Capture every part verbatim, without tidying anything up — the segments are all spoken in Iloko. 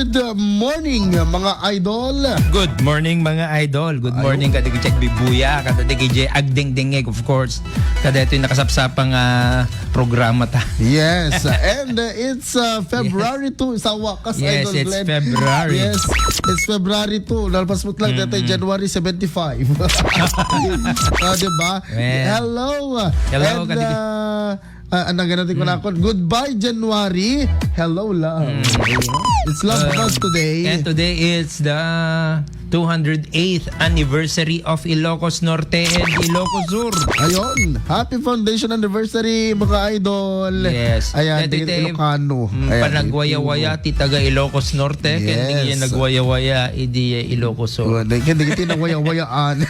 Good morning, mga idol. Good morning, mga idol. Good morning, kadagiti agbibuya, kadagiti agdengdengngeg, of course. Kadagiti nakasapsapang programa ta. Yes, and uh, it's uh, February two. Sa wakas, Yes, Idol it's Glenn. February. Yes, it's February two. Nalpas mo lang dito, January seventy-five. Ah, di ba? Hello. Hello, And, kadagiti- uh, Ah, ang naganati ko na ako. Goodbye, January. Hello, love. It's Love Uh, Month today. And today is the two hundred eighth anniversary of Ilocos Norte and Ilocos Sur. Ayun. Happy foundation anniversary, mga idol. Yes. Ayan, Dati dagiti tayo, Ilocano. mm, Ayan, panagwayawaya, ti taga Ilocos Norte, ken di Yes. nagwayawaya, idi Ilocos Sur. Well, di, di, di, nagwayawayaan.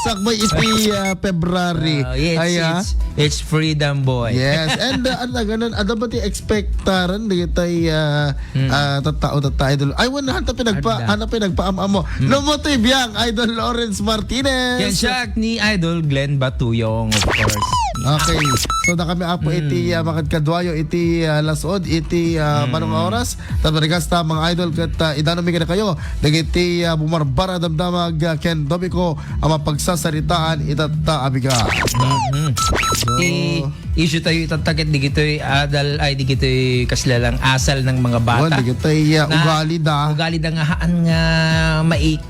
Sakbay iti, ah, February. Ah, yes, Ayan. it's It's freedom, boy. Yes. And, uh, ano, ganun, ano ba ti expectaran dagiti, uh, Mm. uh, tattao, tatta idol? Ay, wala, hanta pinagpa-, Arda. hanta pinagpaam-amo. Mm. No mo ti biang, Idol Lawrence Martinez. Yan siya ni Idol Glenn Batuyong, of course. Okay. So, na kami apo Mm. iti, uh, makadkaduayo iti, uh, lasod, iti, uh, Mm. manong oras. Tapos, mga idol, ket, uh, idano mi kayo, dagiti, uh, bumarbara damdamag, uh, ken Domiko, a mapagsasaritaan itatta a bigat. Mhm. So, Ti issue tayo itatta ket digitoy adal, ay, digitoy kasla lang asal ng mga bata. Wan, digitoy, ah, Na ugali da. ugali da nga haan nga mai-,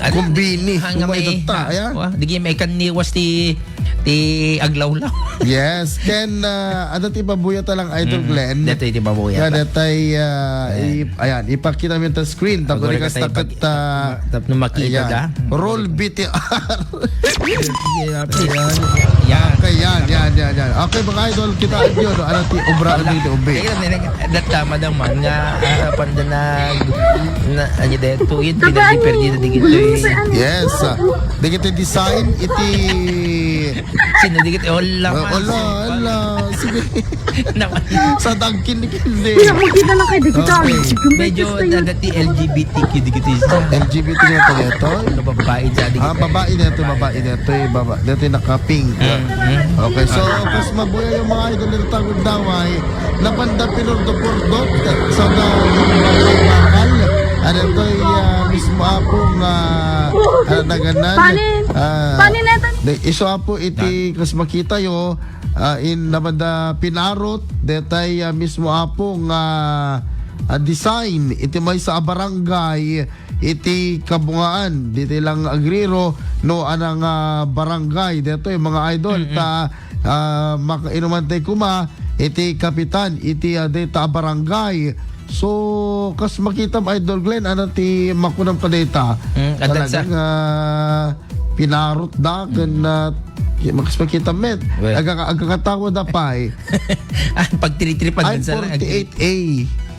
ano, Kumbini, haan nga kumay mai-, tatta, ya? wa, digi maikanniwas ti, ti aglawlaw. Yes, ken, ah, adda ti babuya ta lang, Idol Mm. Glenn. Dito iti babuya Ya, ta. datay, ah, Ayan. i-, ayan, ipakita mi ta screen. Tapos Agora ikas ka tayo taket, pag-, ah, tap-, no makita ayan. da. Roll B T R. Yeah, please. Ayan. Yan. Okay, yan, yan, yan, yan. Okay, mga idol, kita nyo, no? Ano ti obra, ano ti ubi? Ayun, eh, nag-, datama naman nga, ah, panda nag-, na, ano dito, yun, pinagdi-, perdi na digito, eh. Yes, ah. Digito design, iti Sino digit? Wala man. Wala, wala. Sige. Naman. Sa dagkin ni Kindi. Hindi, makita na kayo, di kita. Okay. Medyo dada ti L G B T Q digit isa. L G B T nga to, ito? Ano, babae sa digit? Ah, babae na ito, babae na ito, eh, baba-, dito yung naka-pink. Mm, mm. Okay, so, mas mabuya yung mga idol ng Tagog Daway, napanda pinurdo-purdot sa da-, bakal. Ano ito, eh, ah, mismo apong, ah, ah, naganan. Panin? Ah, Panin na ito? Di, isu apo iti kas makita yo, ah, in namanda pinarot, detay, ah, mismo apo nga, ah, design iti maysa a barangay iti Kabungaan, diti lang agriro no ana nga barangay. Detoy, mga idol, Mm-mm. ta, ah, makainuman tay kuma iti kapitan iti, ah, deta a barangay. So, kas makitam, Idol Glenn, ano ti makunam ka deta? Mm, adda sa Talagang, ah, pinarot da, ken, ah, ki-, makis-, makita met. Well. Agaka-, agkakatawa da pay. Ah, pagtiritripan Ay, din sa lang. forty-eight A.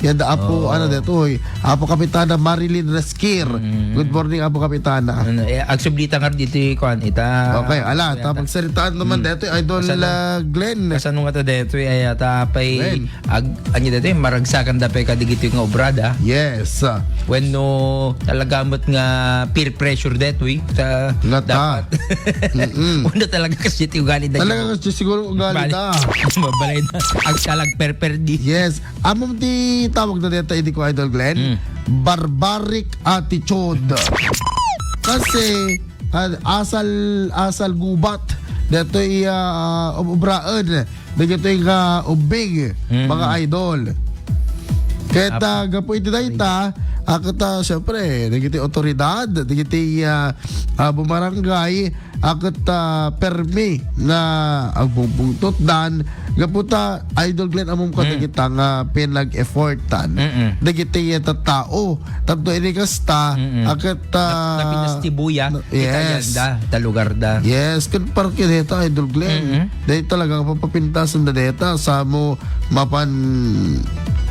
Yan da, Apo, Oh. ano, detoy. Apo Kapitana Marilyn Resquer. Mm. Good morning, Apo Kapitana. Ano, eh, agsublita nga dito, kuan, ita. Okay, ala, Kuan, ta ata. pagsaritaan naman Mm. detoy, Idol, Kasano? ah, Glenn. Kasano nga ta detoy, ay, ata pay Glenn. Ag-, anya dati, maragsakan da pay kadigitoy nga obrada. Yes. Wenno talaga met nga peer pressure detoy, ta-, Nga ta. dapat. Mm-mm. Wenno talaga kasi ti ugali da. Talaga kasi siguro ugali Bali-, da. mabalay na. Agkalag perperdi. Yes. Amom ti tawag na deta, idi ko, Idol Glenn? Mm. Barbaric attitude. Kasi, ah, asal, asal gubat. Detoy, ah, um-, ubraen. Dagitoy nga ubing, Mm. mga idol. Ket, Ap- ah, gapu iti dayta, a ket, ah, siyempre, dagiti otoridad, dagiti, ah, ah, bumarangay, a ket, ah, permi nga agpungpungtotdan, gapu ta, Idol Glenn, ammom ka Mm. dagita nga pinag-effortan. Mm-mm. Dagiti, ah, tattao. Tapno ini kasta, Mm-mm. a ket, ah, Nap-, napinestibuya, no, yes. Italianda, ta lugar da. Yes, ken parokya deta, Idol Glenn. Mm-mm. Dahil talaga papapintasan da deta, sa mo mapan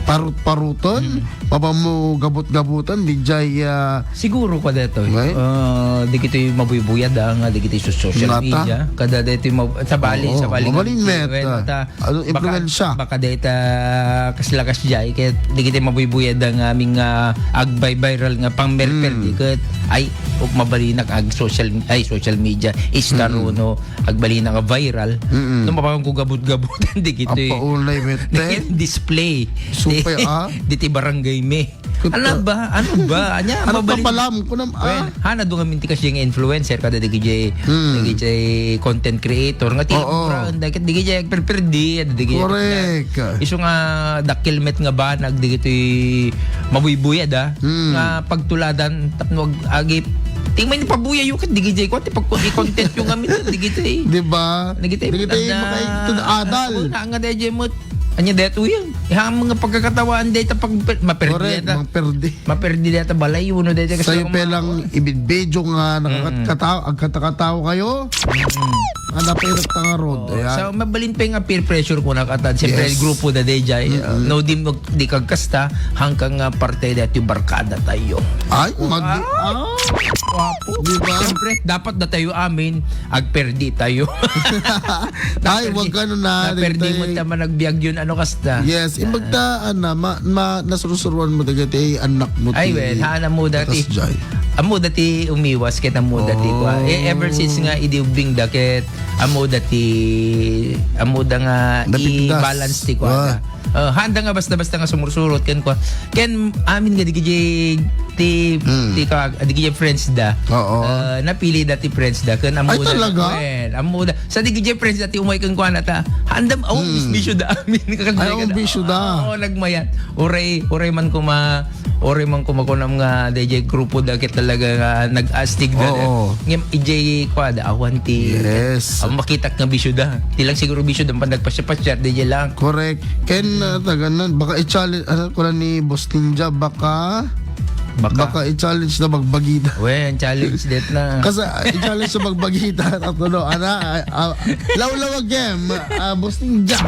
parut-paruton, Mm. mapan mo gabut-gabutan, di jay, ah, Siguro ka detoy. Ngay? Ah, di kito'y mabuybuya da nga, di kito'y sus-, social Nata? media. Kada deto'y mab-, sabali, Oo, sabali nga mabalin di met, kito'y, ah. ta-, Ano, baka, impluwensya. baka deta kasla kasjay, ket di kita mabuybuya da nga aming, ah, agbi-viral nga pang-merper, Mm. di ket, ay, o, mabalinak ag social, ay, social media, Insta Mm. runo, agbalinak nga viral. Mm-mm. No, mapangan ko gabut-gabutan, di kito'y Apa ulay, met, di kito'y eh? display. Supay, Di, ah? di ti barangay mi. Ano ba? Ano ba? Anya, ano mabalin- kapalam? Kunam, ah? Well, hana do ngamin ti kasi nga influencer kada dagiti, Hmm. dagiti content creator. Nga ti Oo. Mura, dagiti, dagiti agperperdi, dagiti Correct. Isu nga dakkel met nga banag, dagiti mabuybuya da. Hmm. Nga pagtuladan, tapno ag-, agip. Tingnan ni pabuya yu ket dagiti, kung ti pag-, i-content yu ngamin, dagiti. Di ba? Dagiti, Dagiti, ada-, makaitud adal. Ako na nga dagiti met. Anya daytoy yan. Iha mga pagkakatawaan dayta pag maperdi Correct, dayta. Maperdi. Maperdi dayta balay, uno dayta kasi Sayo ako pe ma- lang ibidbidyo nga Mm. nakakat-, kataw-, agkatakataw kayo. Mm. Ano pa yung tangarod? Oo. Ayan. So, mabalin pa yung peer pressure ko na katan. Siyempre, Yes. grupo da dayjay. Mm-mm. No, di mo, di kagkasta, hanggang nga parte dayta yung barkada tayo. Ay, mag- Wow. ah. Wapo. Di ba? Siyempre, dapat da tayo amin, agperdi tayo. Ay, Naperdi- wag ka nun na, Naperdi mo daytay. Tama nagbiag yun, ano kasta? Yes, Ah. imbag ta, ana, ma, ma, nasurusuruan mo dagiti anak mo Ay, ti well, haan, ammo dati. Kasjay. Ammo dati umiwas, ket ammo dati Oh. kwa. Eh, ever since nga, idi ubbing da, ket ammo dati, ammo da nga Napigdas. I-balance ti kwa Ah. da. Uh, handa nga basta-basta nga sumursurot ken kwa. Ken amin nga digiti ti Mm. ti ka digiti friends da. Oo. Uh, napili da ti friends da ken Ay, ammo da. Talaga? Well, ammo da. Sa digiti friends da ti umay ken kwa na ta. Handam oh, Mm. bisyo da amin. Ay, oh, bisyo da. Oo, nagmayat. Uray, uray man kuma, uray man kuma kunam nga D J grupo da ket talaga nga nag-astig da. Oo. Ngem ijay kwa da awan ti Yes. Ang makitak nga bisyo da. Ti lang siguro bisyo da, pan nagpasya-pasya, D J lang. Correct. Ken, uh, taganan, baka i-challenge, ano, kuna ni Boss Ninja, baka, Baka. baka i-challenge na magbagita. Wen, challenge det na. Kasi, uh, i-challenge na magbagita, at ano, ana, ah, ah, lawlaw a game, ah, Boss Ninja.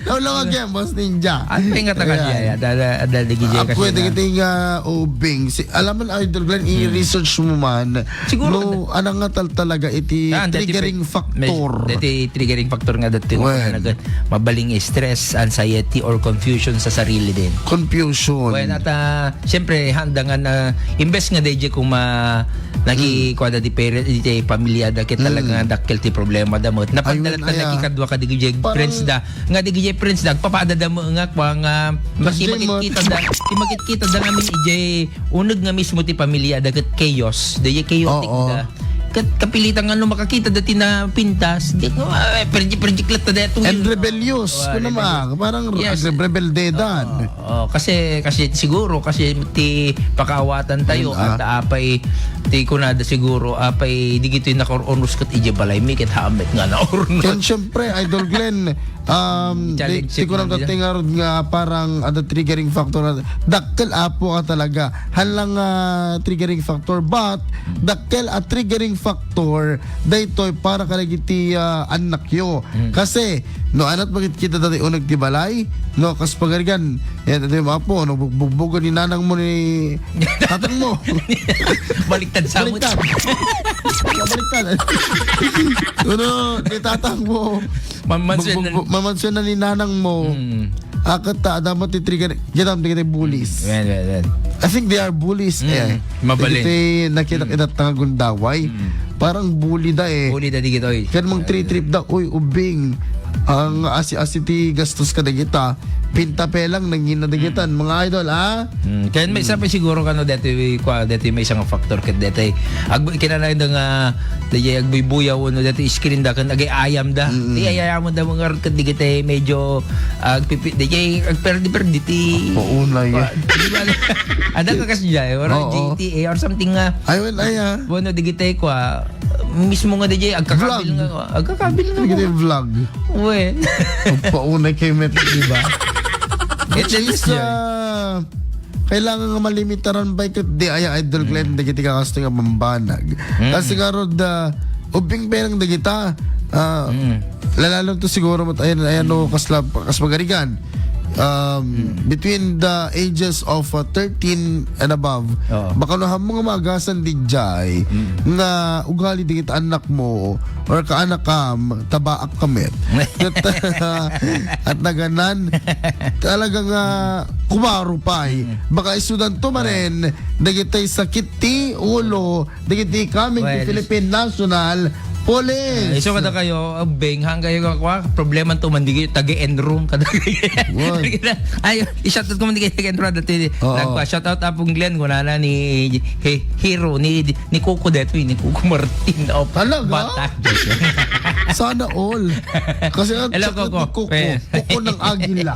Lawlaw a game, Boss Ninja. Ano yung nga taga Ayan. Siya, ya? Dala, dala, di G J Ah, kasi pwede na. Kita nga, ubing. Si, alam mo, Idol Glenn, Hmm. i-research mo man. Siguro, No, ano nga tal-, talaga iti Ah, dati triggering pe-, factor? May, dati triggering factor nga dati Wen. Nga mabaling stress, anxiety, or confusion sa sarili din. Confusion. Wen, at, ah, siyempre, handa nga na, imbes nga D J kuma, naki, Mm. kuwada di parent, di pamilya da, kit talaga Mm. nga dakkel ti problema da mo. Napagdalat Ayun, na aya. Nakikadwa ka di Parang friends da. Nga di G J friends da, agpapada da mo nga, kwa nga, Kasi mo- makitkita da, ti makitkita da nga min ijay, Uneg nga mismo ti pamilya da ket chaos, da chaotic Oo. Da. Ket kapilitan nga no makakita da ti napintas, di ko, ah, perdi-, perdi-, let da daytoy. And rebellious, Oh, kuno rebellious. Ma, parang Yes. Rebelde dan. Oo, oo, kasi, kasi siguro, kasi ti pakaawatan tayo, Yun, ah. At apay, ti kunada siguro, apay, di gito'y nakaurnos ket ije balay mi, ket hamet nga naurnos. Ken syempre, Idol Glenn, Um, Challenge di, di ko lang man nila. Katingarod nga parang ada triggering factor na dakkel apo ka talaga. Halang, ah, triggering factor, but dakkel a triggering factor daytoy para kadagiti, ah, annakyo. Mm. Kasi, no, anat makit kita dati uneg ti balay, no, kas pagarigan, yan, ito yung apo, no, bug-, bugbugan ni nanang mo ni tatang mo. Baliktad sa mo. Baliktad. Baliktad. Uno, ni tatang mo. Mamansin Bug-, bug-, na bug-, mamansin na ni nanang mo. Mm. Akat ta, dapat ti trigger, kita mo, kita bullies. Mm. Yan, yan, yan. I think they are bullies, Mm. Eh. Mabalin. Dagiti nakita, Mm. Kita nga gundaway. Mm. Parang bully da, eh. Bully da, di gitoy. Kan mang three trip da, uy, ubing. Ang asi-asi ti gastos ka dagita. Pinta pe lang, nangina dagitan, Mm. Mga idol, ha? Mm, kaya may Mm. isa pa siguro kano dati, kwa, dati may isang factor ket dati. Ag-, kinalain da nga, dati agbuybuyaw, no, dati screen da, kan agay ayam da. Mm. Di ayam da mga ket digiti medyo, agpipi-, dati agperdi-perdi ti Paunay. Kwa, di ba? Ada ka kasi dyan, or Oo. G T A or something nga. Ay, well, ay, ah. Bueno, digiti kwa, mismo nga dati agkakabil Vlog. Nga, agkakabil nga Digiti kwa. Vlog. Wen. Paunay kay met, di ba? It's Which is, interesting. Ah, kailangan nga malimitaran ba ket di aya Idol Glenn Mm. dagiti kakasto nga bambanag. Mm. Kasi nga rod, ah, ubing perang dagita, ah, Mm. lalalo to siguro mat-, ayan, ayan, no, Mm. kasla-, kas magarigan. Um, Mm. Between the ages of, uh, thirteen and above, Oo. Baka no, hammo nga maagasan di jay Mm. nga ugali dagiti anak mo, or kaanakam, tabaak ka met. At, at naganan, talaga nga kumaro pay. Mm. Baka isudan to manen, dagiti sakit ti ulo, dagiti coming ti Well, Philippine National, Police! Ah, isu kadakayo, ah, Beng, hanggayo nga kwa, problema to man, di kayo, taga-enro, kada What? Ay, i-shoutout ko man di kayo taga-enro, dati, Oo. Nagpa-shoutout, Apong Glenn, kunana ni, he, Hero, ni, ni Coco Detoy, ni Coco Martin, of Talaga? Bata. Sana all. Kasi ang Hello, sakit Coco. ni Coco. Eh. Coco ng agila.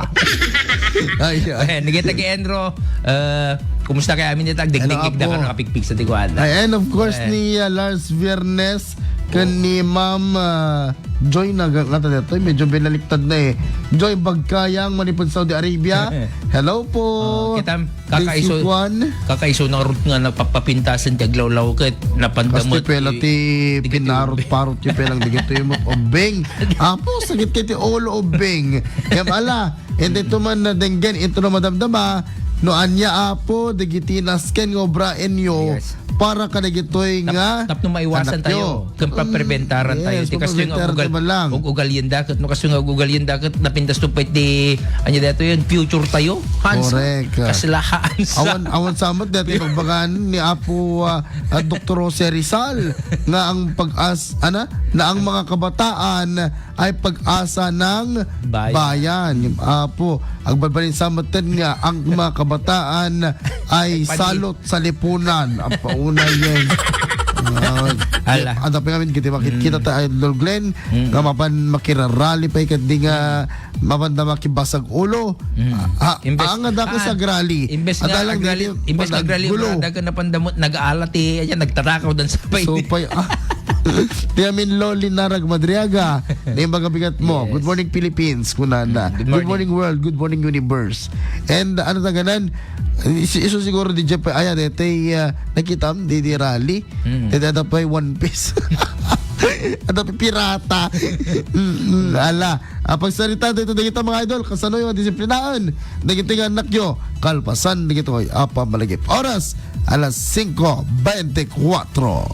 Ay, ay. Eh, nagita kay Enro, eh, kumusta kay amin ita? Hello, Digdig-dig na Apo. ka nakapigpig sa tiguan. Ay, and of course, Eh. ni, uh, Lars Viernes, kan ni Ma'am, uh, Joy na nga ta dito. Medyo binaliktad na eh. Joy Bagkayang, manipod Saudi Arabia. Hello po. Oh, kita, kakaiso, Daisy Juan. kakaiso ng root nga napapapintasan ti aglawlaw ket napandamot Kastoy pela ti, ti pinarot-parot ti pelang digito yung Obeng. Apo, sakit kay ti ulo, Obeng. Kaya ala, hindi to man na denggen, ito na madamdama, no anya, Apo, digiti nasken nga obraen yo Yes. para kadagitoy Tap-, nga tapno maiwasan anakyo. tayo, kung papreventaran Mm, tayo. yes, Ti kastoy nga papreventaran ugal-, tayo man lang. ug-, ugal yun dakit, no kastoy nga ugal yun dakit, napintas to pa iti, anya dito yun, future tayo. Hans, Correct. kasla Hans. Awan, awan samat dati pagbagan ni Apo, ah, at Doktor Jose Rizal nga ang pag-as-, ana, na ang mga kabataan ay pag-asa ng Bayan. bayan. Apo, agbalbalin sa matan nga ang mga kabataan ay Pati. salot sa lipunan. Ang pauna yan. Ah, Ala. Ang dapit namin, kita makikita Mm. ta, Idol Glenn, Mm. nga mapan makirarali pa ikat di nga mapan na makibasag ulo. Mm. Ah, Imbes, ang nga dako ah, sa agrali. imbes nga Adalang agrali, dili imbes nga agrali, panaggulo. Brada ka napandamot, nag-aala ti, ayan, nagtarakaw dan sa pay. So, pay, ah. Ti amin Loli Narag Madriaga, na yung mga bigat mo. Yes. Good morning, Philippines, kunana. Mm, good Good morning. morning, world. Good morning, universe. And, ano ta ganan? Isu, isu siguro di Jeff, ayan, eh, tay, ah, nakita mo, di, di rally. Mm. Tay, tay, tay, one piece. At pirata. Mm, ala. Ah, pagsarita dito, dito, mga idol, kasano yung disiplinaan? Dagiti nga anak nyo, kalpasan, dagito, ay, apa, malagip. Oras, alas singko bente kuwatro.